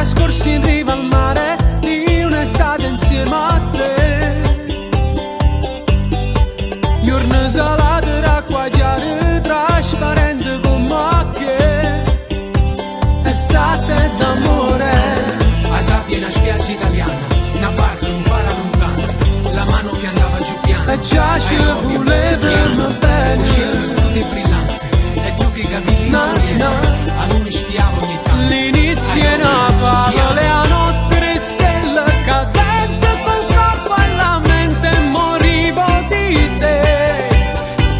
Trascorsi in riva al mare di un'estate insieme a te. Juorne salate d'acqua chiara, trasparente come a che. Estate d'amore. 'A sabbia 'e 'na spiaggia italiana, 'na barca, nu faro 'a luntano, la mano che andava giù piano. E già ci I love you, volevamo ti amo. bene. 'O cielo vestuto 'e brillante, e tu che capilli Na, 'int' 'o viento, na. 'a luna spiava ogni tanto. L'inizio I è love una you, ti favola e amo. 'a notte 'e stelle cadente col corpo e la mente morivo di te.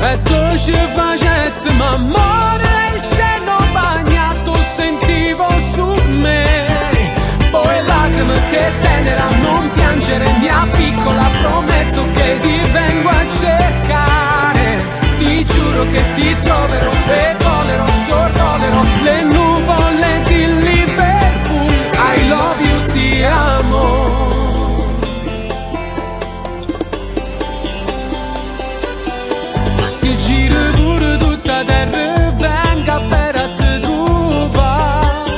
E tu ci facette amore e il seno bagnato sentivo su me. Poi lacrime che tenera, non piangere mia piccola, prometto che ti vengo a cercare. Ti giuro che ti troverò e volerò, sorvolerò le nuvole di Liverpool. I love you, ti amo. Che giro pure tutta terra, venga per a te trovare.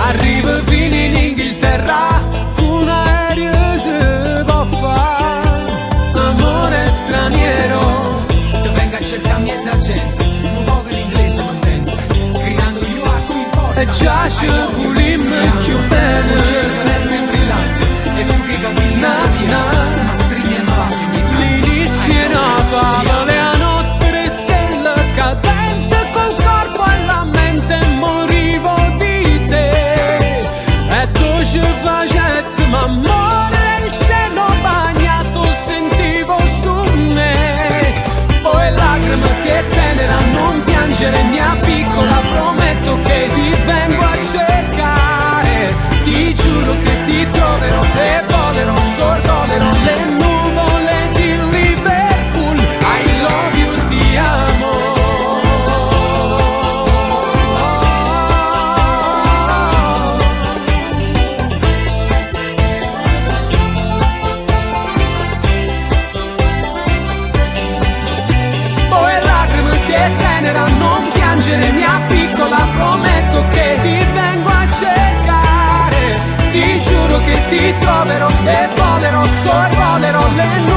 Arriva fino in Inghilterra, un aereo si può fare. Amore straniero. Te vengo a cercare mezza gente, un poco l'inglese mi intende, gridando you are too important. E già ci I love you, volimmo ti amo. più bene. 'O cielo celeste e brillante, e tu che capilli Na, 'int' 'o viento, na. m'astrigne e me vase ogni tanto. L'inizio I è love una you, ti favola amo. e 'a notte 'e stelle cadente col corpo e la mente morivo di te. E tu ci facette amore e il seno bagnato sentivo su me. Poi lacrime che tenera, non piangere mia piccola, prometto che ti vengo a cercare. Ti giuro che ti troverò e volerò, sorvolerò le nuvole di Liverpool. I love you, ti amo. Poi lacrime che tenera, non piangere mia piccola, prometto che ti vengo a cercare. Ti giuro che ti troverò e volerò, sorvolerò le nuvole.